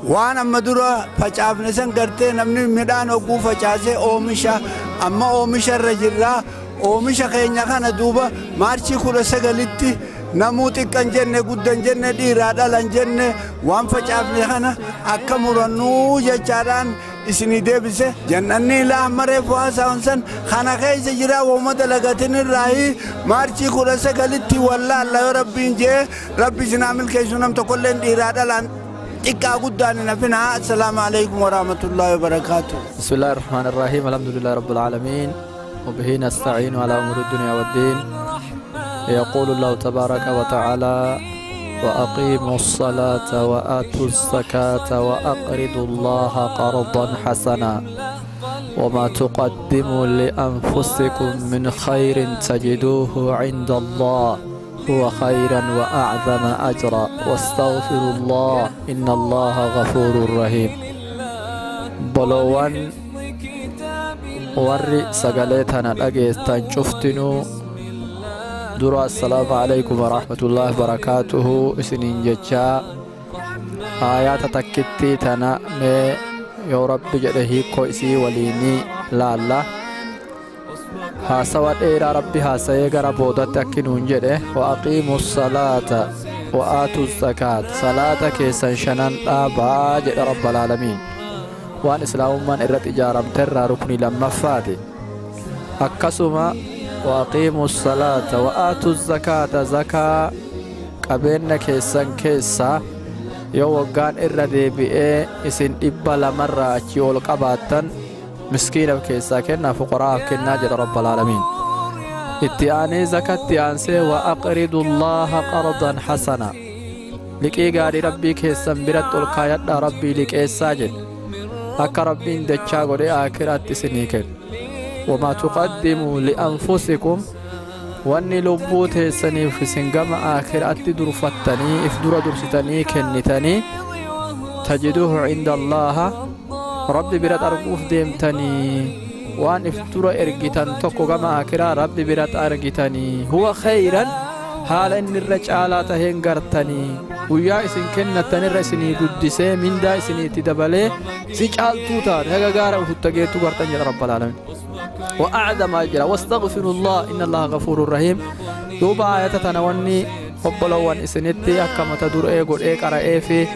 Waan amma dura facaafne san gartee namni midhaan hogguu facaasee oomisha, amma oomisha irra jirraa. Oomisha keenya kana duuba Maarchii 19tti namuu xiqqan jenne, guddan jenne, dhiiraa dhalan jenne, waan facaafne kana akka murannuu jechaadhaan isinii deebise. Jannanni ilaa amma reefu haasa'an san kana keessa jira. Wooma dalagatin irraayi Maarchii 19tti wallaalla yoo Rabbiin jee. Rabbi isinaa milkeessu. Nam tokkolleen dhiiraa dhalaan xiqqaa guddaan hin hafinaa. Assalaamu alaikum warahmatullaahi wabarakaatu. بسم الله الرحمن الرحيم، الحمد لله رب العالمين وبه نستعين على أمور الدنيا والدين. يقول الله تبارك وتعالى: وأقيموا الصلاة وآتوا الزكاة وأقرضوا الله قرضا حسنا وما تقدموا لأنفسكم من خير تجدوه عند الله هو خيرا وأعظم أجرا واستغفروا الله إن الله غفور رحيم. Obbolowwan warri sagalee tana dhageestan cuftinuu, dura assalaamu alaikum warahmatullaahi wabarakaatuhu isiniin jechaa, aayaata takkittii tana mee yoo Rabbi jedhe hiikoo isii waliinii laalla. Haasawa dheeraa Rabbi haasa'ee gara boodatti akki nuun jedhe: wa aqiimu salaata wa aatu zakaat, salaata keessan shanan dhaabaa jedha rabbal aalamiin. Waan islaamummaan irratti ijaaramterraa ruknii lammaffaati. Akkasuma wa aqiimu salaata wa aatu zakaata, zakaa qabeenya keessan keessaa yoo waggaan irra deebi'ee isin 200rraa achii ol qabaattan miskiinaaf keessaa kennaa, fuqaraaf kennaa jedha rabbal aalamiin. Itti aanee zakatti aansee wa aqridu llaaha qardan hasana, liqii gaarii Rabbii keessan biratti ol kaayadhaa, Rabbii liqeessaa jedhe, akka Rabbiin dachaa godhee aakhiraatti isinii kennu. Wamaa tuqaddimuu lianfusikum, wanni lubbuu teessaniif isin gama aakhiraatti durfattanii if dura dursitanii kennitanii, tajiduhu cinda allaaha, Rabbi biratti arguuf deemtanii. Waan if dura ergitan tokko gama aakhiraa Rabbi biratti argitanii, huwa khayran, haala inni irra caalaa taheen gartanii, guyyaa isin kennattanirra isinii guddisee mindaa isiniitti dabalee si caaltuu taate haga gaara ufutta geettu gartan jedha rabbal aalamiin. وأعظم أجرا واستغفروا الله إن الله غفور رحيم. دوبا آية تنوني obbolowwan isinitti akka mata duree godhee qara'ee fi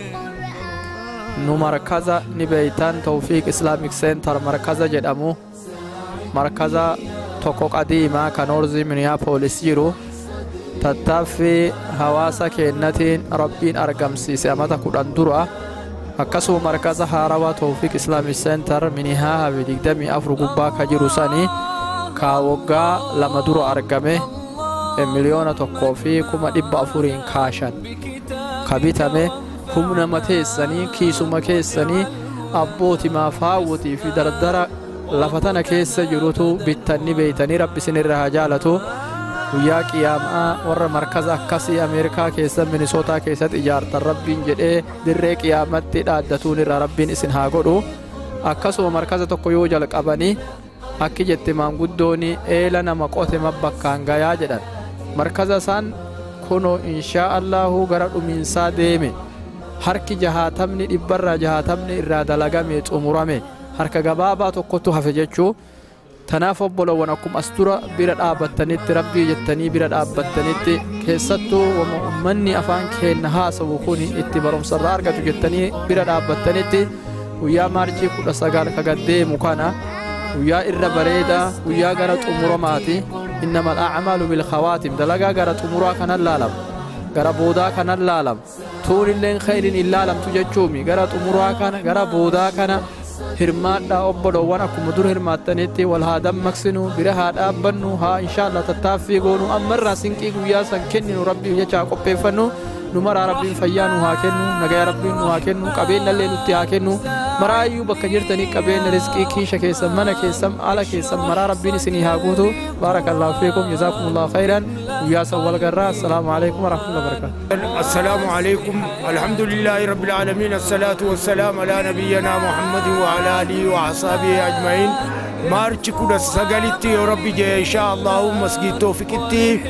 nu markaza ni beeytan, Tawfiiq Islamic Center markaza jedhamu, markaza tokko qadiimaa kan North Minneapolis jiru, tattaaffii hawaasa keennatiin Rabbiin argamsiise amata 10 dura. Akkasuma markaza haarawaa Tawfiiq Islamic Center Minnehaha fi 24 gubbaa ka jiru sani ka waggaa 2 dura argame, 1,400,000 kaashan ka bitame, humna mateessanii kiisuma keessanii abbootimaaf haawwotii fi dardara lafa tana keessa jirutu bittanni beeytanii. Rabbi isinirra haa jaalatu. Guyyaa qiyaamaa warra markaza akkasii Ameerikaa keessa Minisootaa keessatti ijaartan Rabbiin jedhee dirree qiyaamatti dhaaddatuun irraa Rabbiin isin haa godhu. Akkasuma markaza tokko yoo jalqabanii akki jette maanguddooni, eela nama qote bakkaan gayaa jedhan. Markaza isaan kunoo inshaa Allahu gara dhumiinsaa deeme. Harki 60, 60% irraa dalagame, xumurame, harka gabaabaa tokkotu hafe jechuu. Tanaaf obbolowwan, akkuma as dura bira dhaabbattanitti, Rabbii jettanii bira dhaabbattanitti, keessattuu wama ummanni afaan keenna haasawu kun itti barumsarraa argatu jettanii bira dhaabbattanitti, guyyaa Maarchii 19 ka gaddeemu kana guyyaa irra bareedaa, guyyaa gara xumuramaati. Innamal a'maalu bilkhawaatim, dalagaa gara xumuraa kanan laalama, gara boodaa kanan laalama, tuunilleen khayrin hin laalamtu jechuumi. Gara xumuraa kana, gara boodaa kana hirmaadhaa obbolowwan. Akkuma dur hirmaattanitti wal haa dammaqsinu, bira haa dhaabbannu, haa inshaallah tattaaffii goonu, ammarraa sinqii guyyaa san kenninu Rabbiif jecha haa qopheeffannu. Nu maraa Rabbiin fayyaa nu haa kennu, nagaya Rabbiin nu haa kennu, qabeenyallee nutti haa kennu. Maraayyuu bakka jirtanii qabeenya rizqii kiisha keessan, mana keessan, ala keessan maraa Rabbiin isinii haa guutu. Baarakallaahu fiikum, jazaakumullahu khayran. Guyyaa san wal garraa. Assalaamu alaikum warahmatullahi wabarakaatu. السلام عليكم. الحمد لله رب العالمين، الصلاة والسلام على نبينا محمد وعلى آله وأصحابه أجمعين. March 19tti yoo Rabbi jee إن شاء الله مسجد توفيقتي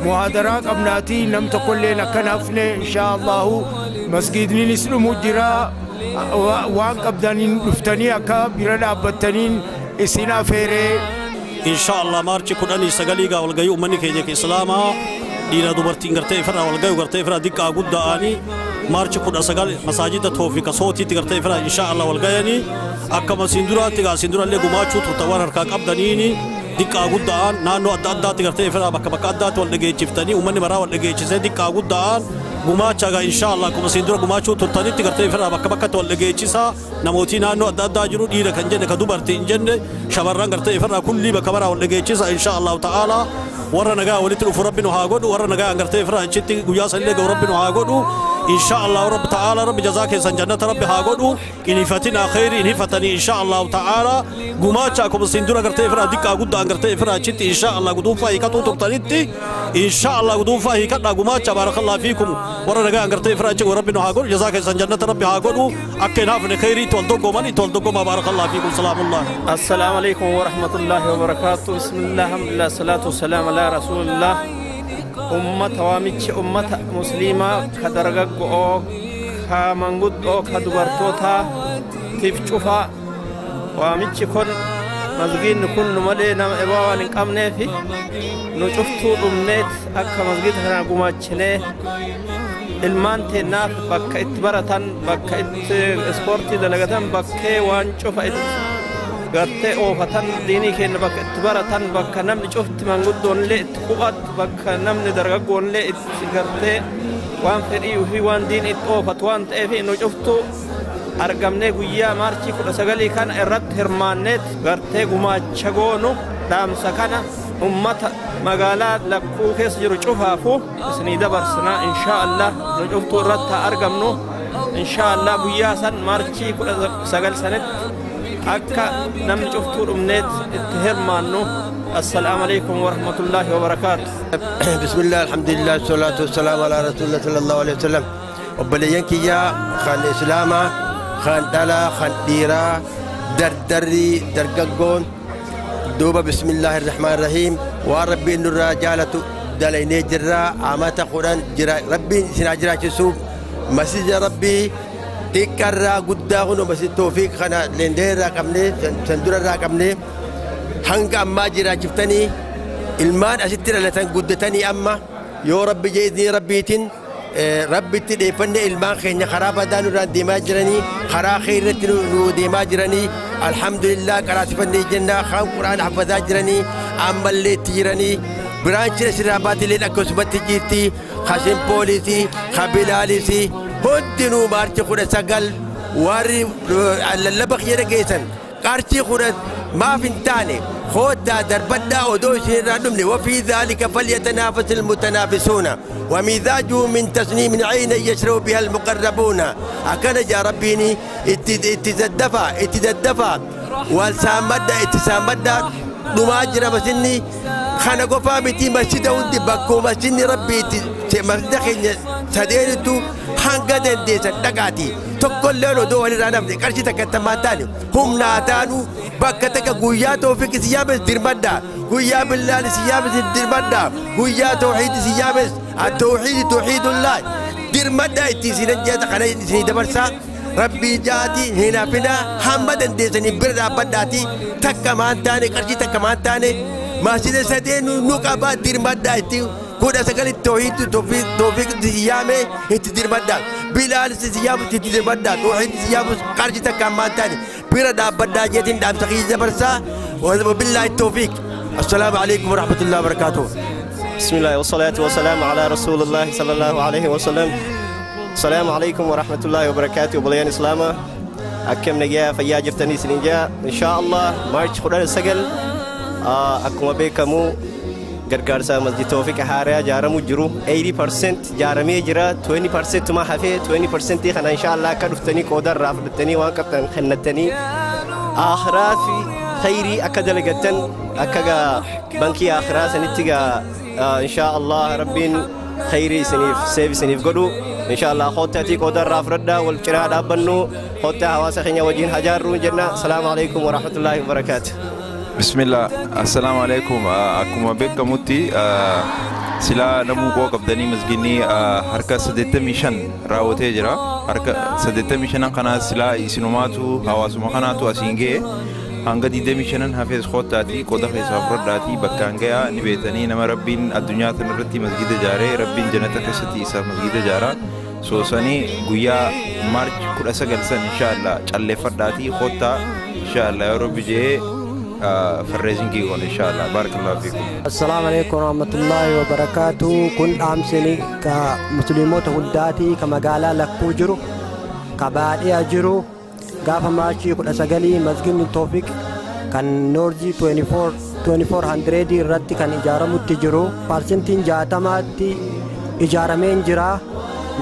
muhaadaraa qabnaatii, nam tokkolleen akka hafne إن شاء الله. Masgidni dhumu jira. Waan qabdaniin dhuftanii akka bira dhaabbattaniin isin afeeree. Insha Allah March 19 gaa walgayii uummanni keenya islaamaa dhiira dubartiin gartee ifirraa walgayu, gartee ifirraa diqqaa guddaa'anii March 19 masaajida Toofika Sootiitti gartee ifirraa insha Allah walgayanii. Akkama siin duraatti gaa siin durallee gumaachuu turta waan harkaa qabdaniini, diqqaa gudda'aan naannoo adda addaatti gartee ifirraa bakka bakka addaatti wal dhageechiftanii, uummanni maraa wal dhageechisee diqqaa gudda'aan gumaacha gaa insha Allah akkuma siin dura gumaachuu turtanitti gartee ifirraa bakka bakkatti wal dhageechisaa. Namootii naannoo adda addaa jiru, dhiira kan jenne, ka dubartii hin jenne, shamarran gartee ifirraa kullii bakka maraa wal dhageechisa. Insha Allah ta'ala warra nagaa walitti dhufu Rabbi nu haa godhu. Warra nagaa gartee ifirraa achitti guyyaa sanillee ga'u Rabbi nu haa godhu. Insha Allah Rabbi ta'ala Rabbi jazaa keessan jannata Rabbi haa godhu. In hifatina khayri in hifatanii. Insha Allah ta'ala gumaacha akkuma siin dura gartee ifirraa diqqaa guddaan gartee ifirraa achitti insha Allah guduunfaa hiikatuu turtanitti insha Allah guduunfaa hiikadhaa gumaacha. Baarakallahu fiikum. Warra nagaa gartee ifirraa achi Rabbi nu haa godhu, jazaa keessan jannata Rabbi haa godhu. Akka hin hafne khayrii itti wal doggoman, itti wal doggomaa. Baarakallahu fiikum, salaamullah. السلام عليكم ورحمة الله وبركاته. بسم الله، الحمد لله، الصلاة والسلام على رسول الله. أمة وامتش أمة مسلمة كدرجة كمانجود كدبرتوتا تفشوفا وامتش كن مسجد كن مالي نم إبوا نقامنه في نشوفتو أمنيت أكا مسجد هنا قماشنه ilmaan teennaaf bakka itti baratan, bakka itti ispoortii dalagatan, bakkee waan cufa itti gartee oofatan, diinii keenya bakka itti baratan, bakka namni cufti manguddoonillee itti qubattu, bakka namni dargaggoonillee itti gartee waan fedhii ofii waan diin itti oofatu waan ta'eef, nu cuftu argamnee guyyaa March 19 kana irratti hirmaanneet gartee gumaacha goonu. Dhaamsa kana ummata magaalaa Lakkuu keessa jiru cufaafu isinii dabarsinaa. Insha Allah nu cuftuu irratti haa argamnu. Insha Allah guyyaa san March 19 sanitti akka namni cuftuu dhumneet itti hirmaannu. Assalaamu alaikum warahmatullaahi wabarakaatu. بسم الله، الحمد لله، والصلاة والسلام على رسول الله صلى الله عليه وسلم. Obboleeyyan kiyyaa kan islaamaa, kan dhalaa, kan dhiiraa, dardarrii dargaggoon, duuba بسم الله الرحمن الرحيم. Waan Rabbiin nurraa jaalatu dalaynee jirraa. Amata 10 jira Rabbiin isin haa jiraachisuuf. Masjida Rabbii xiqqarraa guddaa kun masjid Toofiq kana lendee irraa qabnee, san dura irraa qabnee hanga ammaa jiraachiftanii, ilmaan asitti dhalatan guddatanii, amma yoo Rabbi jee iznii Rabbiitiin Rabbitti dheeffanne, ilmaan keenya karaa badaa nurraan deemaa jiranii karaa kheyirratti nu deemaa jiranii, alhamdulillah. Qaraasifannee jennaa kaan Qur'aana hafazaa jiranii, ammallee itti jiranii. Biraanchina sirraa baatileen akkasumatti jirti, kasin poolisii kabilaalisi hundinuu. March 19 warri lallaba kiyya dhageessan qarshii 10 maaf hin taane koottaa darbadhaa odoo isin irraa dhumne. وفي ذلك فليتنافس المتنافسون. ومزاجه من تسنيم، عينا يشرب بها المقربون. Akkana jaa Rabbiini. Itti daddafaa, itti daddafaa, wal saammadha, itti saammadha. Dhumaa jira masinni kana qofaa miti, masjida hundi bakkuma masjidni Rabbii itti masjida keenya sadeenitu hanga dandeessan dhaqaati, tokkolleen odoo walirraa nafne qarshii takka tamaan taane humnaa taanu bakka takka. Guyyaa Toofiq si yaames dirmadha, guyyaa Billaal si yaames dirmadha, guyyaa Tawxiid si yaames, التوحيد توحيد الله, dirmadha. Itti isinan jeeta kana isinii dabarsaa. Rabbii jaati hin hafinaa, hamma dandeessanii bira dhaabbadhaati. Takka maan taane, qarshii takka maan taane, masjida sadeen nu qabaa, dirmadhaa. Itti 19 Toohiid Toofiq si yaame itti dirmadhaa, Bilaal si yaamu itti dirmadhaa, Toohiid si yaamu qarshii takka maan taane bira dhaabbadhaa jeetiin dhaamsa kiyya dabarsaa. وبالله التوفيق، السلام عليكم ورحمة الله وبركاته. بسم الله والصلاة والسلام على رسول الله صلى الله عليه وسلم. السلام عليكم ورحمة الله وبركاته. Obboleeyyan Islaamaa, akkam nagaa fayyaa jirtanii isiniin jaa. إن شاء الله March 19 akkuma beekamu gargaarsa masjid Toofiq haaraa ijaaramu jiru 80% ijaaramee jira, 20% ma hafee. 20% kana إن شاء الله akka dhuftanii qooda irraa fudhattanii waan qabdan kennatanii akhiraa fi khayrii akka dalagattan, akka gaa bankii akhiraa sanitti gaa إن شاء الله Rabbiin khayrii isiniif seef isiniif godhu. إن شاء الله koottaatii qooda irraa fudhadhaa, wal cinaa dhaabbannu, koottaa hawaasa keenya wajjin hajaarru jenna. السلام عليكم ورحمة الله وبركاته. Bismillah, assalamu alaikum. Akkuma beekamutti Silaa namuu qoo qabdanii masginni harka 85 raawwatee jira. Harka 85 kanaa silaa isinumaatu hawaasuma kanaatu asiin ga'e. Hanga 25 hafees koottaatii qooda keessaa fudhadhaatii bakkaan gayaa ni beetanii nama rabbiin addunyaa tanarratti masgida ijaaree rabbiin jannata keessatti isaaf masgida ijaaraa. Soosanii guyyaa March 19 san inshaallah calleeffadhaatii koottaa inshaallah yeroo bijee fundraising goone inshaallah. Barakallahu fiikum. Assalaamu alaikum warahmatullahi wabarakatuh. Kun dhaamsini ka musliimota hundaatii ka magaalaa lakkuu jiru ka baadhiyaa jiru gaafa March 19 masgidni Toofiq kan North 2400 irratti kan ijaaramutti jiru parsentiin 60tti ijaarameen jira.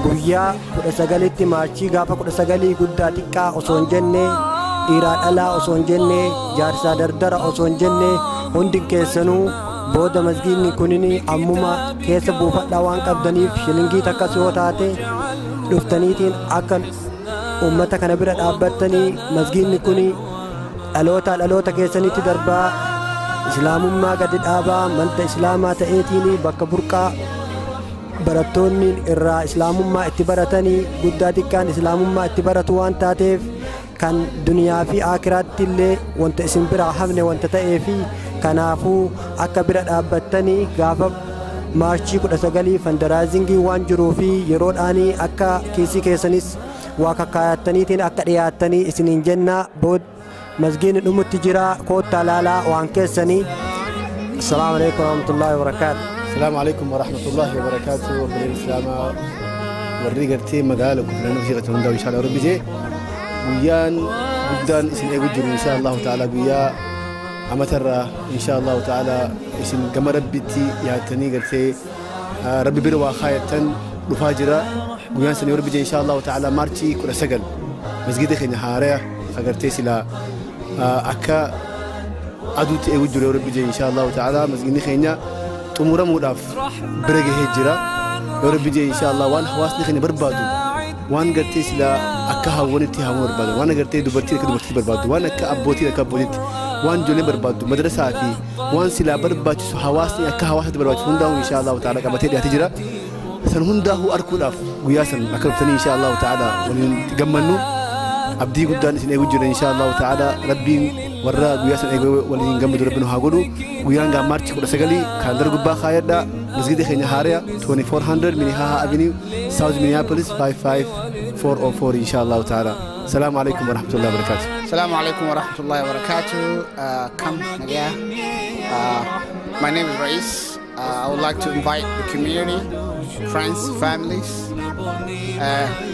Guyyaa 19tti March gaafa 19 guddaa xiqqaa osoo hin jenne dhiiraa dhalaa osoo hin jenne jaarsaa dardara osoo hin jenne hundi keessanuu booda masgidni kunin ammuma keessa buufadhaa waan qabdaniif shilingii takkas yoo taate dhuftaniitiin akka ummata kana bira dhaabbattanii masgidni kun dhaloota dhaloota keessanitti darbaa islaamummaa gadi dhaabaa manta islaamaa ta'eetiin bakka burqaa barattoonni irraa islaamummaa itti baratanii guddaa xiqqaan islaamummaa itti baratu waan taateef kan duniyaa fi akiraatti illee wanta isin biraa hafne wanta ta'ee fi kanaafuu akka bira dhaabbattanii gaafa March 19 fundraising waan jiruu fi yeroodhaanii akka kiisii keessanis waa kakkaayattaniitiin akka dhiyaattanii isiniin jenna. Bood masgiidni dhumutti jira koottaa laalaa waan keessanii. Assalaamu alaikum warahmatullahi wabarakaatu. السلام عليكم ورحمة الله وبركاته. وبلين السلامة warri gartee magaala kufranii fi qatan hundaa inshallah rabbi jee guyyaan guddaan isin eegu jiru insha Allahu ta'ala guyyaa amatarraa insha Allahu ta'ala isin gama rabbitti dhiyaatanii gartee rabbi bira waa kaayattan dhufaa jira. Guyyaan sanii rabbi jee insha Allahu ta'ala March 19 masgida keenya haaraya agartee silaa akka aduutti eegu jiru rabbi jee insha Allahu ta'ala masgidni keenya xumuramuudhaaf bira gahee jira. Yoo rabbi jee insha Allah waan hawaasni keenya barbaadu waan gartee silaa akka hawwanitti hawwan barbaadu waan gartee dubartiin akka dubartiitti barbaadu waan akka abbootiin akka abbootiitti waan ijoolleen barbaaddu madrasaa fi waan silaa barbaachisu hawaasni akka hawaasaatti barbaachisu hundaa'u insha Allahu ta'ala qabatee dhiyaatee jira. San hundaa'uu arguudhaaf guyyaa san akka dhuftanii insha Allahu ta'ala waliin gammannu abdii guddaan isin eegu jira insha Allahu ta'ala rabbiin warra guyyaa san eegu waliin gammadu rabbiin haa godhu. Guyyaan gaa March 19 kaalandara gubbaa kaayadhaa masgida keenya haaraya 2400 Minnehaha Avenue, South Minneapolis 55404 insha Allahu ta'ala. Salaamu alaikum warahmatullahi wabarakatuh. Assalamu alaikum warahmatullahi wabarakatuh. Kam nagaya. My name is Rais. I would like to invite the community, friends, families,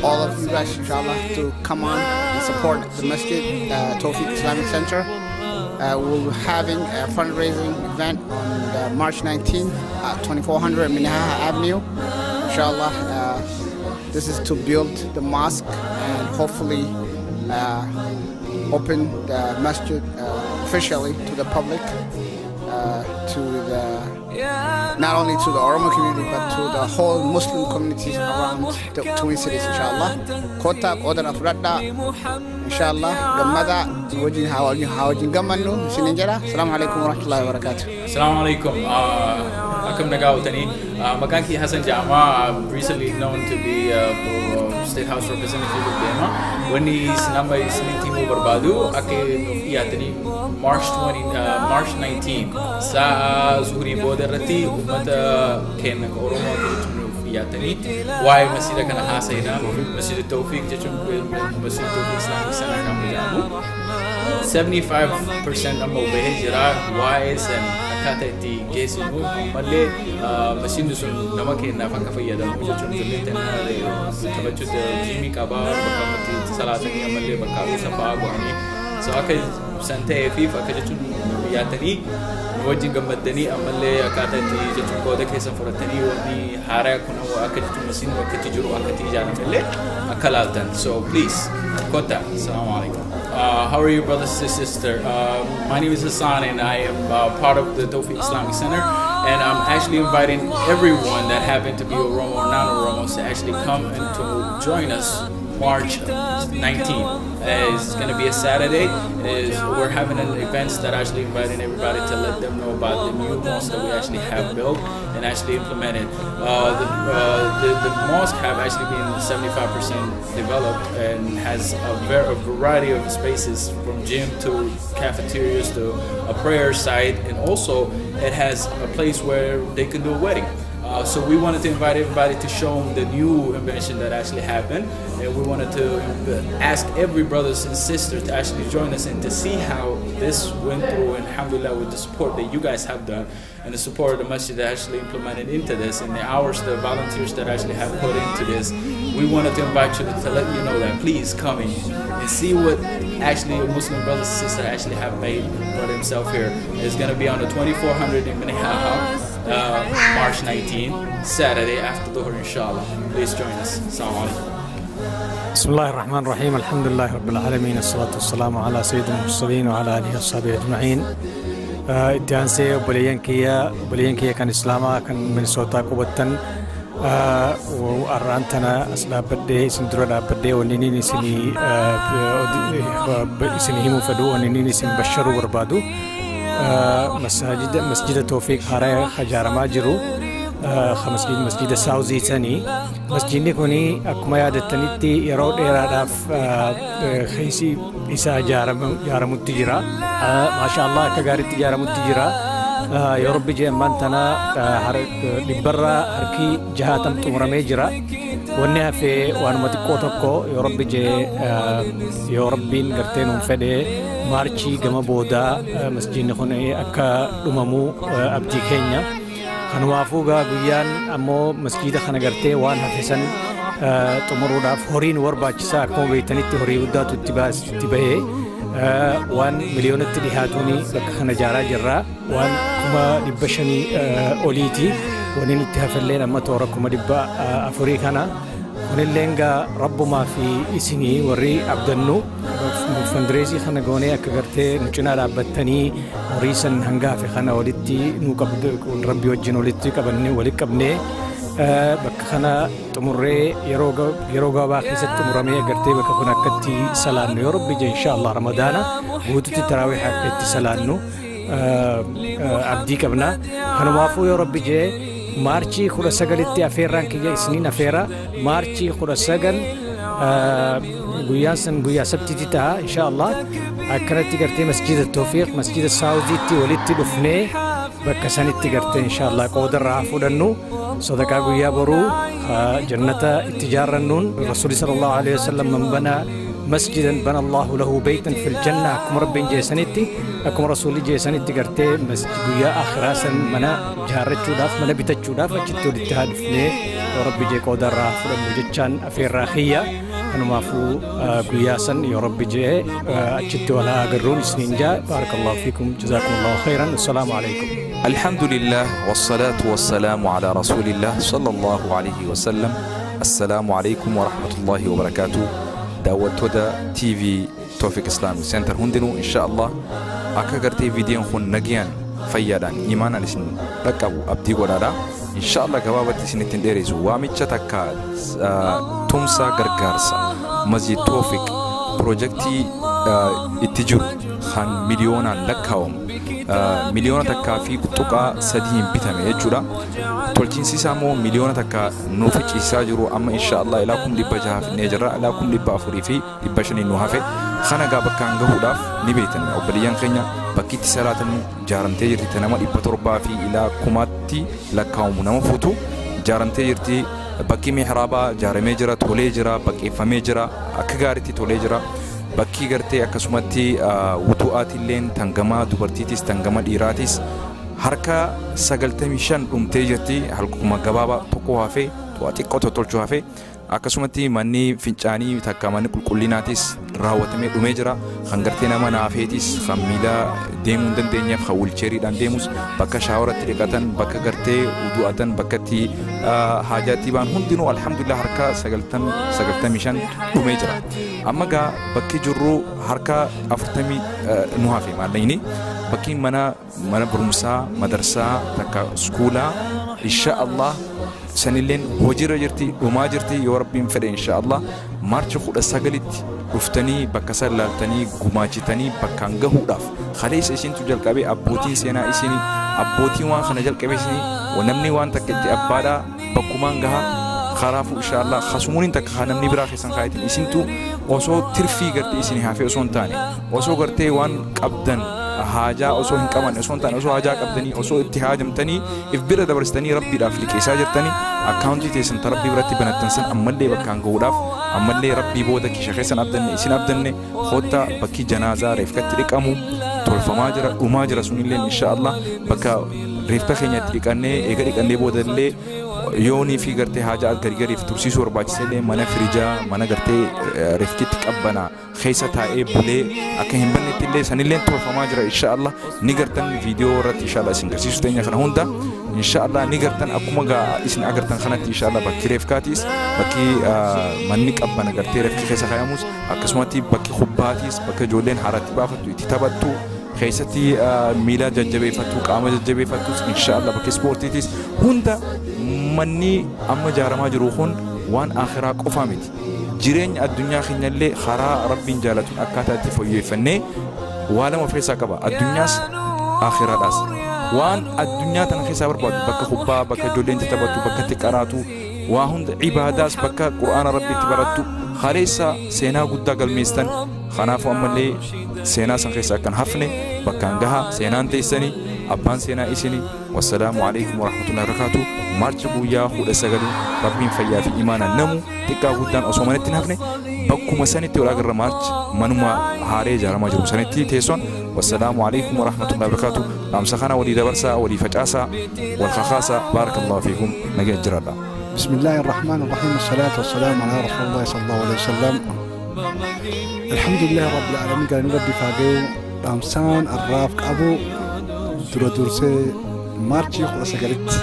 all of you guys, inshallah, to come on and support the Masjid Tawfiq Islamic Center. We'll be having a fundraising event on March 19th at 2400 Minnehaha Avenue. Inshallah, this is to build the mosque and hopefully open the masjid officially to the public, to the not only to the Oromo community but to the whole Muslim communities around the Twin Cities, inshallah. Kota qodana fudhadha inshallah gammada wajin hawajin gammannu isinin jedha. Assalamu alaikum warahmatullahi wabarakatuh. Assalamu alaikum. Akkam nagaa ooltanii. Maqaan kiyya Hassan Jama, I'm recently known to be State House Representative of Dema. Wanni nama isinitti himuu barbaadu akka nuuf dhiyaatanii March 20, March 19 sa'a zuhurii booda irratti uummata keenya Oromoo akka jechuun nuuf dhiyaatanii waa'ee masjida kana haasa'ina. Masjida Tawfiq jechuun Masjida Tawfiq Islamic Center kan jedhamu. 75% amma bahee jira waa'ee san akkaataa itti geessinu ammallee masjidni sun nama keenyaaf akka fayyadamu jechuun ijoolleen tana taphachuutti jiimii qabaa bakka itti salaatanii ammallee bakka hafuusa fa'aa godhanii so akka san ta'eefiif akka jechuun dhiyaatanii nu wajjin gammaddanii ammallee akkaataa itti jechuun qooda keessan fudhatanii wanni haaraa kun akka jechuun masjidni bakka itti jiru akka itti ijaarame illee akka laaltan so please kota. Assalamu alaikum. How are you, brothers and sisters? My name is Hassan, and I am part of the Tawfiq Islamic Center. And I'm actually inviting everyone that happened to be Oromo or non-Oromos to actually come and to join us March 19. It's going to be a Saturday. We're having an event that actually inviting everybody to let them know about the new mosque that we actually have built and actually implemented. The mosque have actually been 75% developed and has a variety of spaces, from gym to cafeterias to a prayer site, and also it has a place where they can do a wedding. So we wanted to invite everybody to show them the new invention that actually happened, and we wanted to ask every brothers and sisters to actually join us and to see how this went through, and alhamdulillah, with the support that you guys have done and the support of the masjid that actually implemented into this, and the hours, the volunteers that actually have put into this. We wanted to invite you to let you know that please come in and see what actually Muslim brothers and sisters actually have made for themselves here. It's going to be on the 2400 in Minnehaha, March 19, Saturday after Dhuhr, inshallah. Please join us. Assalamu alaikum. بسم الله الرحمن الرحيم. الحمد لله رب العالمين، الصلاة والسلام على سيد المرسلين وعلى آله وصحبه أجمعين. Itti aansee obboleeyyan kiyya kan Islaamaa kan Minisootaa qubattan, har'aan tana as dhaabbadhee isin dura dhaabbadhee wanni inni isinii himuu fedhu, wanni inni isin basharuu barbaadu, masjida Toofiq haaraa ijaaramaa jiru, masjida Saawuzii sanii. Masjidni kun akkuma yaadattanitti yeroo dheeraadhaaf keessi isaa ijaaramutti jira. Maasha Allah, akka gaariitti ijaaramutti jira. Yoo Rabbi jee ammaan tana dhibbarraa harki 60 xumuramee jira. Wanni hafee waanuma xiqqoo tokko. Yoo Rabbi jee, yoo Rabbiin gartee nuun fedhee, Maarchii gama boodaa masjidni kun akka dhumamuu abdii keenya. Kanumaafuu gaa guyyaan ammoo masjida kana gartee waan hafe san xumuruudhaaf horiin barbaachisaa. Akkuma beektanitti horii guddaatu itti bahee, waan miliyoonatti dhihaatuun bakka kana ijaaraa jirra. Waan 500,000 oliiti. Wanni nutti hafelleen amma toora 400,000 kana. Kunilleen gaa rabbumaa fi isinii warri abdannu fundraise kana goonee akka gartee nu cinaa dhaabbattanii horii san hanga hafe kana walitti nu qabdu, Rabbi wajjin walitti qabannee, walitti qabnee, bakka kana xumurree yeroo gabaabaa keessatti xumuramee gartee bakka kun akkatti salaannu, yoo Rabbi je, insha Allah Ramadaana guututti taraawii akka itti salaannu abdii qabna. Kanumaafuu yoo Rabbi jee Maarchii 19tti afeerraan kiyya isiniin afeera. Maarchii 19, guyyaan san guyyaa sabtiitti ta'a, insha Allah. Akkanatti gartee masjida Toofiq, masjida Saawuziitti walitti dhufnee bakka sanitti gartee insha Allah qoodarraa haa fudhannu. Sadaqaa guyyaa boruu jannata itti ijaarrannuun. Rasuuli sallallahu alaihi wasallam, "Man bana masjidan bana Allahu lahu baytan fil janna," akkuma Rabbiin jeesanitti, akkuma Rasuulli jeesanitti, gartee guyyaa akhiraa san mana ijaarrachuudhaaf, mana bitachuudhaaf achitti walitti haa dhufnee, yoo Rabbi jee qoodarraa haa fudhannu jechaan afeerraa kiyya. Kanumaafuu guyyaa san yoo Rabbi jee achitti wal haa agarruun isiniin jaa. Baarakallahu fiikum, jazaakumullahu khayran, assalaamu alaikum. الحمد لله والصلاة والسلام على رسول الله صلى الله عليه وسلم. السلام عليكم ورحمة الله وبركاته. Daawwattoota TV Tawfiq Islamic Center hundinuu, insha Allah akka gartee viidiyoon kun nagayaan, fayyaadhaan, imaanaan isin dhaqqabu abdii godhaadha. Insha Allah gabaabatti isinitti hin dheeressu. Waamicha takka tumsa gargaarsa Masjid Tawfiq piroojeektii itti jiru kan miliyoonaan lakkaa'amu, 1.3 miliyoona bitame jechuudha. Tolchiinsi isaa immoo 1 miliyoona nu ficiisaa jiru. Amma insha Allah ilaa 600,000 finnee jirra. Ilaa 400,500 nu hafe. Kana gaa bakkaan gahuudhaaf ni beektan, obboleeyyan keenya, bakki itti salaatan ijaaramtee jirti. Nama 700 fi ilaa kumaatti lakkaa'amu nama fuutu ijaaramtee jirti. Bakki mihraabaa ijaaramee jira, tolee jira, baqeeffamee jira, akka gaariitti tolee jira. Bakki gartee akkasumatti wudu'aatilleen tangamaa dubartiitis tangama dhiiraatis harka 95 dhumtee jirti. Halkuma gabaabaa tokko hafee, xiqqoo tottolchuu hafee. Akkasumatti manni fincaanii takka manni qulqullinaatis raawwatamee dhumee jira. Kan gartee nama naafeetis, kan miila deemuu hin dandeenyeef, kan wheelchairiidhaan deemus, bakka shaaworatti dhiqatan, bakka gartee wudu'atan, bakka itti haajaatti ba'an hundinuu alhamdulillah harka 95 dhumee jira. Amma gaa bakki jirru harka 40 nu hafe maallaqni. Bakki mana barumsaa madarsaa takka iskuulaa insha Allah. Sanilleen hojiirra jirti, dhumaa jirti yoo Rabbiin fedhe inshaallah. Maarchi 19tti dhuftanii bakka san laaltanii gumaachitanii bakkaan gahuudhaaf kaleessa isintu jalqabee, abbootiin seenaa isinii, abbootiin waan kana jalqabe isinii. Namni waan takka itti abbaadhaa bakkumaan gahaa. Kanaafuu inshaallah kasumuun takka kan namni biraa keessan kaayatin isintu osoo tirfii gartee isinii hafee osoo hin taane, osoo gartee waan qabdan haajaa osoo hin qaban osoo hin taane, osoo haajaa qabdanii osoo itti haajamtanii if bira dabarsitanii Rabbiidhaaf liqeessaa jirtanii, akkaawuntii teessan ta Rabbii biratti banattan san ammallee bakkaan gahuudhaaf, ammallee Rabbii booda kisha keessan abdanne, isin abdanne. Kottaa, bakki janaazaa reefkatti dhiqamu tolfamaa jira, dhumaa jira sunillee inshaallah. Bakka reefka keenya itti dhiqannee, eega dhiqannee boodallee yoonii fi gartee haajaa gargariif tursiisuu barbaachisellee, mana firijaa, mana gartee reefkitti qabbanaa keessa taa'ee bulee akka hin bannetti illee sanillee tolfamaa jira inshaallah. Ni gartan viidiyoo irratti inshaallah isin garsiisuu teenya kana hunda inshaallah ni gartan. Akkuma gaa isin agartan kanatti inshaallah bakki reefkaatiis, bakki manni qabbana gartee reefki keessa kaayamus, akkasumatti bakki kubbaatiis, bakka ijoolleen haratti baafattu, itti taphattu, keessatti miila jajjabeeffattu, qaama jajjabeeffattus inshaallah, bakki ispoortiitis hunda. Manni amma ijaaramaa jiru kun waan akhiraa qofaa miti, jireenya addunyaa keenyallee karaa Rabbiin jaalatuun akkaataa itti fooyyeffannee waa lama of keessaa qaba, addunyaas akhiraadhaas. Waan addunyaa tana keessaa barbaadu, bakka kubbaa, bakka ijoolleen itti taphattu, bakka itti qaraatu, waa hunda, ibaadaas, bakka Qur'aana Rabbi itti barattu. Kaleessa seenaa guddaa galmeestan. Kanaafuu ammallee seenaa san keessa akkan hafne bakkaan gaha. Seenaan teessanii, abbaan seenaa isini. Wassalaamu alaikum warahmatullahi wabarakaatu. Maarchi guyyaa 19 Rabbiin fayyaa fi imaana namu xiqqaa guddaan osoo manatti hin hafne bakkuma sanitti wal agarra. Maarchi manuma haaree ijaaramaa jiru sanitti teessoon. Wassalaamu alaikum warahmatullahi wabarakaatu. Dhaamsa kana walii dabarsaa, walii facaasaa, wal kakaasaa. Baarakallahu fiikum, nagaa jiraadha. بسم الله الرحمن الرحيم، الصلاة والسلام على رسول الله صلى الله عليه وسلم. الحمد لله رب العالمين. قال ربي فاقيو دامسان الراف أبو درو درسي مارشي 19tti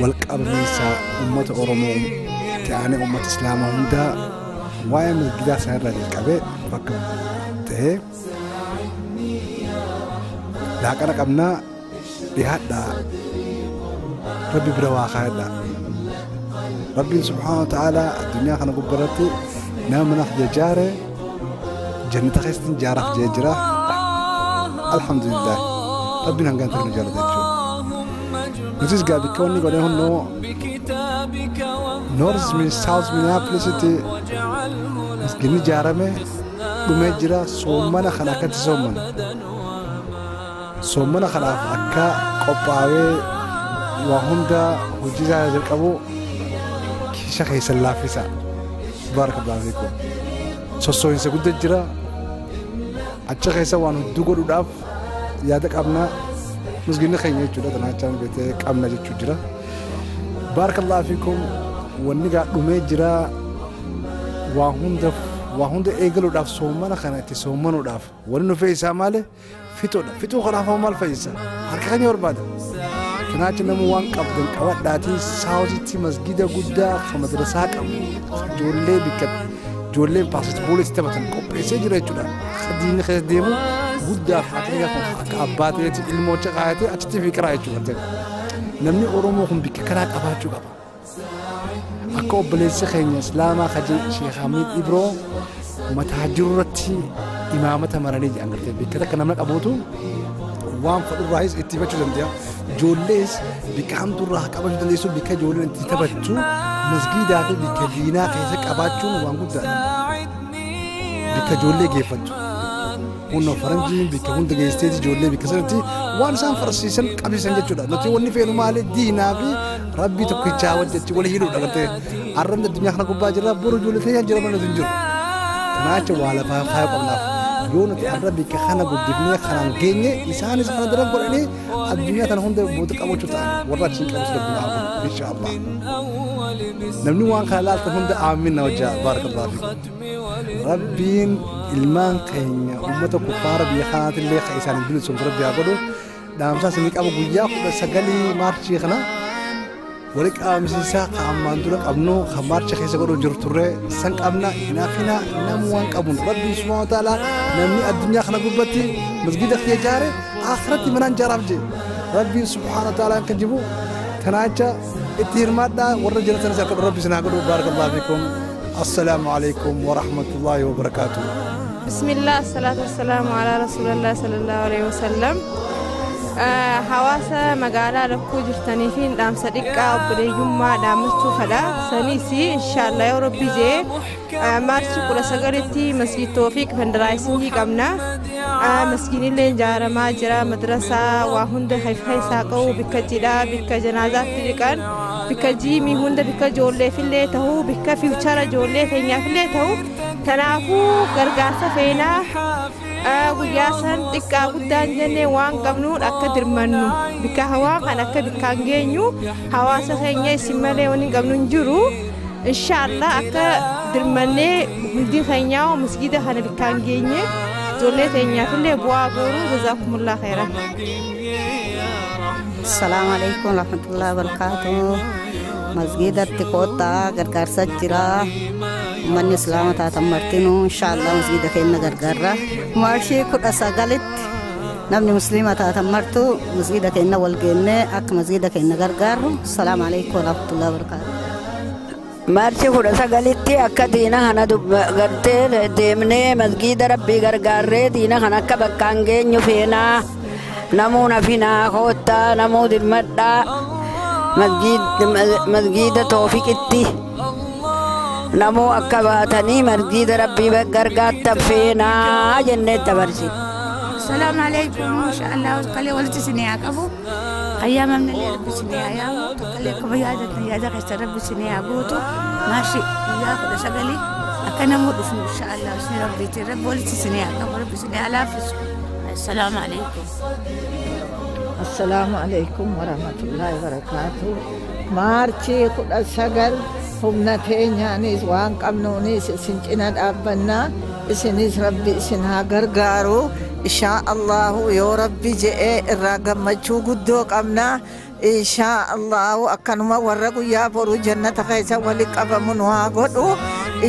والقبميسا أمة أورمو تعني أمة إسلام هندا واي مسجد سهر الكعبة فكم تهي لكن قبنا لهذا ربي برواخ هذا ربي سبحانه وتعالى الدنيا خنا قبرتي نام نخ جاره جنة خيستن جارح جرا. الحمد لله ربنا هنقان ترى جارة تجو نتيجة قابل كوني قالوا إنه نورز من ساوث مينيابوليس تي مسجني جارة میں دمجرا سومنا خلاقت سومنا سومنا خلاف أكا قباوي وهندا وجزء القبو كيشة خيس اللافسة. بارك الله فيكم. سوسوين سجود الجرا أتش خيسة وانو دوغو داف يادك أبنا مسجني خيني جودا تناچان بيته أبنا جوجرا. بارك الله فيكم. ونيجا دمجرا وهندا وهندا إيجلو داف سومنا خناتي سومنا داف ونو فيسا ماله فيتو فيتو خلاف مال فيسا هركاني ورباد كناچ نمو وان قبضن قوات داتي ساوزيتي مسجد قدا خمدرسا قبو جولي بكت جولي باسط بوليس تبتن قبسي جرى جودا خديني خيس ديمو قدا حقيقة أباتي الموچ قايتي أتتي فكرة جودا نمني أورومو هم بككراك أباتشو قبا أكو بليس خيني إسلاما خجي شيخ حميد إبرو متهجرتي إمامة مراني جانغرتي بكتا كنملك أبوتو وان فضل الرئيس اتفاق جنديا جوليس بكام تروح كابتشو دنديسو بك جولين اتفاقو مسجد هذا بك دينا خيسك كابتشو وان قد بك جولي جيفتو ونو فرنجي بك هون دعيستي جولي بك سنتي وان سان فرسيسن كابتشن جتشودا نتي وني فينو مالي دينا في ربي تكيتشاو جتشو ولا هيلو دعته أرم الدنيا خنا كوباجرا برو جولي فيها جرا من الدنيا تناچ والا فا قبلا يون تعرب بك خنا قدفني خنا جيني إنسان إذا خنا درب قرني الدنيا تنهم ده بودك أبو شتان ورا شيء كم سلب إن شاء الله نبني وان خلال تهم ده آمين وجا بارك الله فيكم. ربين المان كين أمته كفار بيخانات اللي خيسان البلد سمت ربي عبده دامسا سنيك أبو جيا سجلي مارشي خنا ولك أمسيسا قام دولك أبنو خمار شخص يقولوا جرتورة سنك أبنا هنا فينا نموان قبون ربي سبحانه وتعالى نمني الدنيا خنا قبتي مسجد أخي جاره آخرتي منان جرابجي ربي سبحانه وتعالى كجيبو تناجا Itti hirmaadhaa warra jiran sanas akka Rabbi isin haa godhu. Baarakallahu fiikum. Assalaamu alaikum wa rahmatullahi wa barakaatuh. Bismillah, salatu wassalamu ala Rasulillah sallallahu alaihi wasallam. Hawaasa magaalaa Lakkuu jirtanii fi dhaamsa xiqqaa obboleeyyummaa dhaammachuu fedha. Saniis inshaallah yoo Rabbi jee Maarchi 19tti masjid Toofiq fundraisingii qabna. Masjiidillee ijaaramaa jira, madrasaa waa hunda keessaa qabu, bikka cidhaa, bikka janaazaatti dhiqan, bikka jiimii hunda, bikka ijoolleefillee ta'uu, bikka future ijoollee keenyaafillee ta'u. Kanaafuu gargaarsa feenaa guyyaa san xiqqaa guddaan jennee waan qabnuun akka dirmannu, bikka hawaa kan akka bikkaan geenyu hawaasa keenya isin malee waan hin qabnu hin jiru. Inshaallah akka dirmannee hundi keenyaa masjida kana bikkaan geenye ijoollee teenyaafillee bu'aa gooruu. Jazaakumullah khairan. Assalamu alaikum warahmatullahi wabarakatuh. Masjidatti koottaa, gargaarsa jira. Uummanni Islaama taatan martinuu inshaallah masjida keenya gargaarra. Maarshii 19tti namni musliima taatan martuu masjida keenya wal geennee akka masjida keenya gargaarru. Assalaamu alaikum warahmatullahi wabarakatuh. Maarchi 19tti akka diina kana gartee deemnee masgiida Rabbii gargaarree diina kana akka bakkaan geenyu feenaa. Namuu nafinaa koottaa, namuu dirmadhaa masgiida Toofiqitti namuu akka baatanii masgiida Rabbii gargaartan feenaa jennee dabarsina. السلام عليكم. إن شاء الله وقالي ولدت سنيا قبو قيامة من اللي ربي سنيا يا قالي كبيادة يا دخل ربي سنيا قوتو ماشي يا كذا شغلي أكنا مود إن شاء الله سني ربي ترب ولدت سنيا قبو ربي سنيا لافس. السلام عليكم. السلام عليكم ورحمة الله وبركاته. Maarchii 19 humna teenyaanis waan qabnuunis isin cina dhaabbannaa. Isinis Rabbi isin haa gargaaru. Inshaa Allahu yoo Rabbi je'ee irraa gammachuu guddoo qabna. Inshaa Allahu akkanuma warra guyyaa boruu jannata keessa wali qabamu nu haa godhu.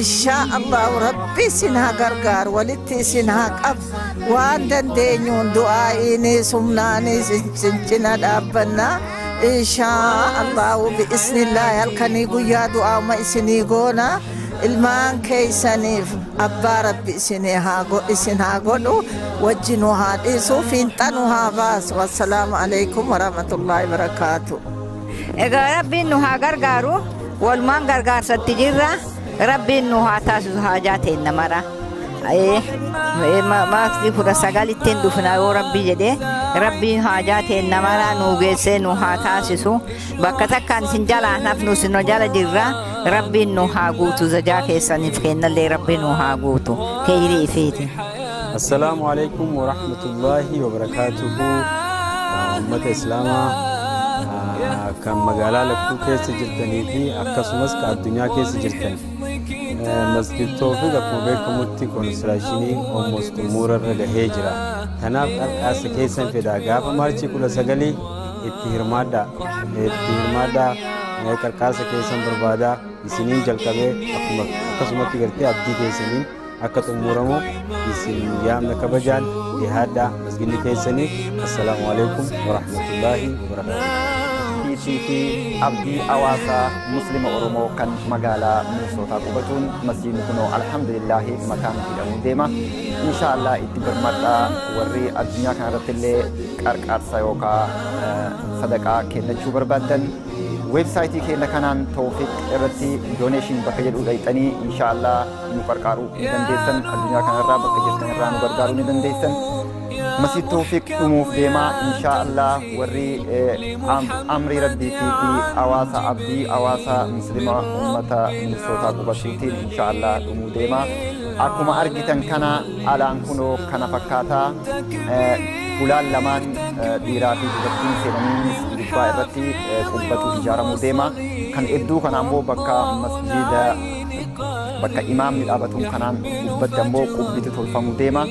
Inshaa Allahu Rabbi isin haa gargaaru, walitti isin haa qabu. Waan dandeenyuun du'aa'iinis humnaanis isin cina dhaabbannaa. Inshaa Allahu bi'isnillaahi halkanii guyyaa du'aama isinii goona. Ilmaan keessaniif abbaa Rabbi isin haa godhu, wajji nu haa dhiisu, fiinxa nu haa baasu. Wassalaamu alaikum warahmatullaahi wabarakaatu. Egaa Rabbiin nu haa gargaaru, walumaan gargaarsatti jirra. Rabbiin nu haa taasisu haajaa teenna mara. Maarchi 19tti dhufna yoo Rabbi jedhee. Rabbiin haajaa teenna mara nu geessee nu haa taasisu. Bakka takkaan isin jalaa hafnu, isin jala jirra. Rabbiin nu haa guutu zajaa keessaniif kennallee Rabbiin nu haa guutu. Keeyrii ifiiti. Assalaamu alaikum wa rahmatullahi wa barakaatuhu. Uummata Islaamaa kan magaalaa Lakkuu keessa jirtanii fi akkasumas kan addunyaa keessa jirtan. Masjid Toofiq akkuma beekamutti constructionii almost xumura irra gahee jira. Kanaaf qarqaarsa keessan fedha. Gaafa Maarchii 19 itti hirmaadhaa. Itti hirmaadhaa, qarqaarsa keessan barbaadaa. Isiniin jalqabee akkasumatti gartee abdii keessaniin akka xumuramu isin yaamna kabajaan dhihaadhaa masjidni keessanii. Assalaamu alaikum wa rahmatullahi wa barakaatuh. Fi abdii hawaasaa Muslima Oromoo kan magaalaa Minisootaa qubatuun masjidni kunoo alhamdulillahi makaan hidhamuu deema. Inshaallah itti birmadhaa. Warri addunyaa kanarratti illee qarqaarsa yookaan sadaqaa kennachuu barbaaddan weebsaayitii keenya kanaan Toofiq irratti donation bakka jedhu dhaqxanii inshaallah nu qarqaaruu ni dandeessan. Addunyaa kanarraa bakka jirtan irraa nu gargaaruu ni dandeessan. Masjid Toofiq dhumuuf deemaa inshaallah. Warri amrii Rabbiitii fi hawaasa abdii hawaasa Muslima uummata Minisootaa qubatuutiin inshaallah dhumuu deemaa. Akkuma argitan kana alaan kunoo kana fakkaataa fuulaan lamaan dhiiraa fi dubartiin seenaniinis gubbaa irratti qubbatu ijaaramuu deema. Kan hedduu kana ammoo bakka masjida bakka imaamni dhaabatuun kanaan gubbatti ammoo qubbitu tolfamuu deema.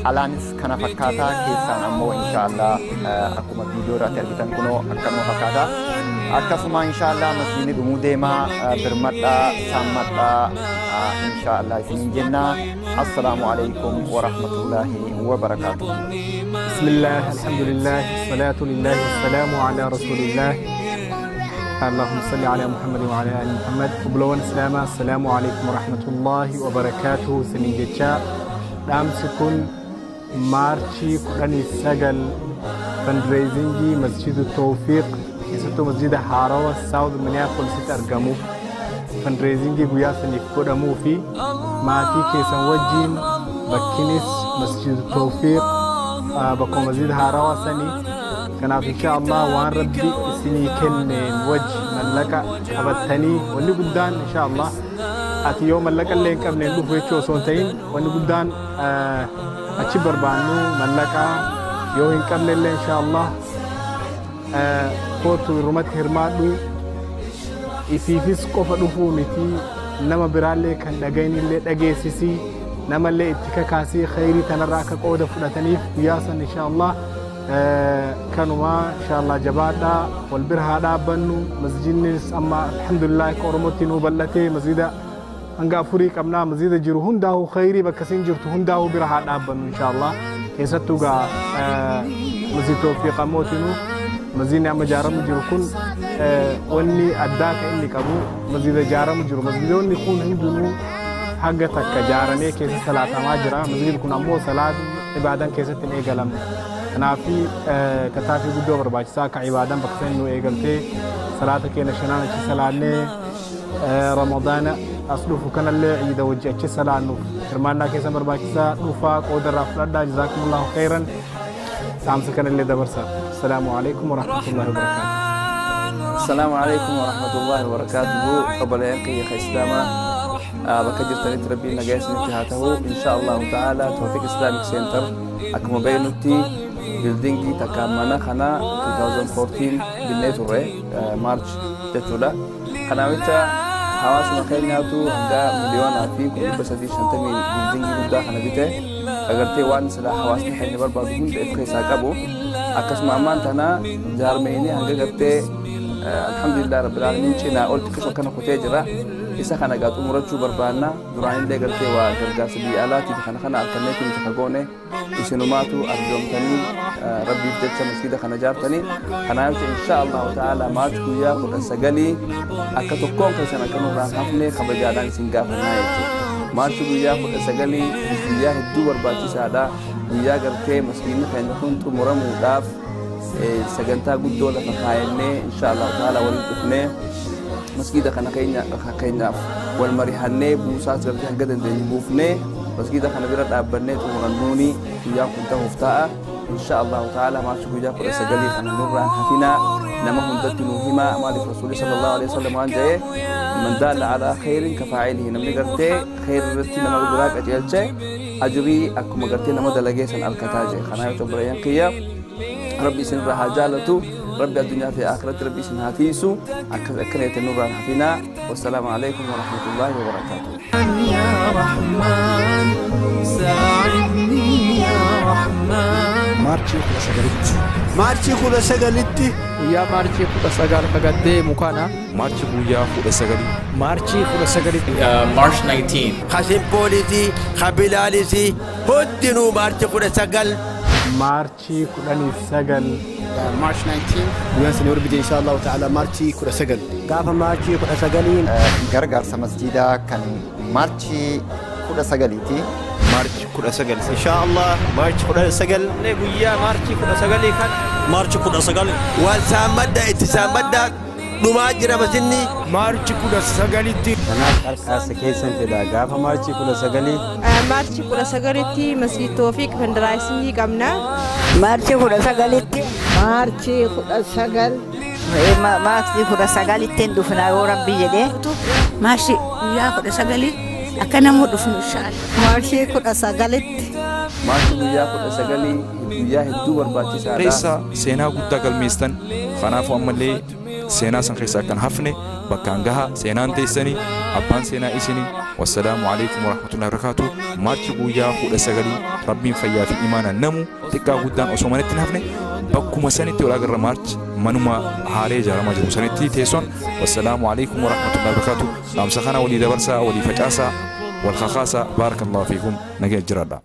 Alaanis kana fakkaataa, keessaan ammoo inshaallah akkuma viidiyoo irratti argitan kunoo akkanuma fakkaataa. Akkasuma inshaallah masjidni dhumuu deema. Birmadhaa, saammadhaa inshaallah isiniin jenna. Assalaamu alaikum wa rahmatullahi wa barakaatuh. بسم الله، الحمد لله، الصلاة لله والسلام على رسول الله. اللهم صل على محمد وعلى آل محمد. Obboleewwan Islaamaa, السلام عليكم ورحمة الله وبركاته. Isiniin jechaa, dhaamsi kun Maarchii 19 fundraisingii Masjida Tawfiiq, keessattuu masjida haarawa South Minneapolisitti argamuuf fundraisingii guyyaa saniif godhamuu fi maatii keessan wajjiin, bakkinis Masjida Tawfiiq bakkuma masjida haarawaa sanii. Kanaaf insha Allah waan Rabbi isinii kenneen wajji mallaqa qabattanii, wanni guddaan insha Allah ati yoo mallaqa illee hin qabneen dhufu jechuu osoo hin ta'in, wanni guddaan achi barbaannu mallaqa yoo hin qabne illee insha Allah kootu, irrumatti hirmaadhu. Isiifis qofa dhufuu miti, nama biraallee kan dhagayin illee dhageessisii, namallee itti kakaasii khayrii tanarraa akka qooda fudhataniif guyyaa san insha Allah. Kanuma insha Allah jabaadhaa, wal bira haa dhaabbannu. Masjidnis amma alhamdulillah akka Oromootti nuu bal'atee masjida hanga afurii qabnaa. Masjida jiru hundaa'u, khayrii bakka isin jirtu hundaa'u bira haa dhaabbannu insha Allah. Keessattuu gaa Masjid Tawfiiq ammootinuu, masjidni amma ijaaramu jiru kun wanni addaa kan inni qabu masjida ijaaramu jiru, masjidoonni kun hundinuu haga takka ijaaramee keessa salaatamaa jira. Masjidni kun ammoo salaat ibaadan keessatti hin eegalamne. Kanaafi tattaaffii guddoo barbaachisaa akka ibaadaan bakka san nu eegaltee salaata keenya shanaan achi salaannee Ramadaana as dhufu kanallee ciida wajji achi salaannuuf hirmaannaa keessa barbaachisaa. Dhufaa, qooda irraa fudhadhaa. جزاكم الله خيرا. Dhaamsa kanallee dabarsa. السلام عليكم ورحمة الله وبركاته. السلام عليكم ورحمة الله وبركاته. Obboleeyyan kiyya Islaamaa bakka jirtanitti Rabbiin nagaa isinitti haa ta'u. إن شاء الله تعالى Tawfiq Islamic Center akkuma beeknutti buildingii takka mana kana 2014 binnee turre, March jechuudha. Kanaaf jecha hawaasuma keenyaatu hanga 350,000 buildingii guddaa kana bite, agartee waan sila hawaasni keenya barbaadu hunda of keessaa qabu. Akkasuma ammaan tana jaarmeenii hanga gartee الحمد لله رب العالمين cinaa ol xiqqisoo kana kutee jira. Isa kana gaa xumurachuu barbaanna. Duraanillee gartee waa gargaarsa biyya alaatiif kana kana harkanneetiin itti goone, isinumaatu arjoomtanii Rabbiif jecha masjida kana jaartanii. Kanaaf jecha إن شاء الله تعالى March guyyaa 19 akka tokkoon keessan akka nurraan hafne kabajaadhaan isin gaafannaa jechuudha. March guyyaa 19 guyyaa hedduu barbaachisaadha. Guyyaa gartee masjidni keenya kun xumuramuudhaaf sagantaa guddoo lafa kaayannee إن شاء الله تعالى waliin dhufnee masjida kana keenyaaf wal marihannee, buusaas gartee hanga dandeenyu buufnee, masjida kana bira dhaabbannee xumurannuuni guyyaan kun ta'uuf ta'a. إن شاء الله تعالى March guyyaa 19 kana nurraan hafinaa, nama hundatti nuu himaa. Maaliif Rasuulli صلى الله عليه وسلم waan jedhe: من دل على خير كفاعله. Namni gartee khayr irratti nama biraa qajeelche ajrii akkuma gartee nama dalagee san argataa jee. Kanaaf jecha obboleeyyan kiyya, Rabbi isin irraa haa jaalatu, Rabbi addunyaa fi akhiratti Rabbi isin haa tiisu. Akkana jettee nurraan hafinaa. والسلام عليكم ورحمة الله وبركاته. يا رحمن ساعدني يا رحمن. Maarchii 19tti. Maarchii 19tti. Guyyaa Maarchii 19 kagaddeemu kana. Maarchii guyyaa 19. Maarchii 19tti. March 19. Kasin poolisii, kabilaalisi hundinuu Maarchii 19. Maarchii 19. March 19. Guyyaan sanii hordofee إن شاء الله تعالى Maarchii 19. Gaafa Maarchii 19. Gargaarsa masjiidaa kan Maarchii 19ti. March 19. إن شاء الله March 19. Guyyaa Maarchii 19 kan. Maarchi 19. Wal saammadda, itti saammadda, dhumaa jira masinni. Maarchi 19tti. Kanaaf qarqaarsa keessan fedha gaafa Maarchii 19. Maarchii 19tti Masjid Tawfiq fundraisingii qabna. Maarchii 19tti. Maarchii 19. Maarchii 19tti hin dhufna yoo Rabbi jedhee. Maarchii guyyaa 19 akka namuu dhufnu إن شاء الله. Maarchii 19tti. Maarchi guyyaa 19 guyyaa hedduu barbaachisaadha. Reessa seenaa guddaa galmeessan. Kanaafuu ammallee seenaa san keessaa kan hafne bakkaan gaha. Seenaan teessanii, abbaan seenaa isinii. والسلام عليكم ورحمة الله وبركاته. Maarchi guyyaa 19 Rabbiin fayyaa fi imaana namu xiqqaa guddaan osoo manatti hin hafne bakkuma sanitti wal agarra. Maarchi manuma haaree ijaaramaa jiru sanitti teessoon. والسلام عليكم ورحمة الله وبركاته. Dhaamsa kana walii dabarsaa, walii facaasaa, wal kakaasaa. بارك الله فيكم. Nagaya jiraadha.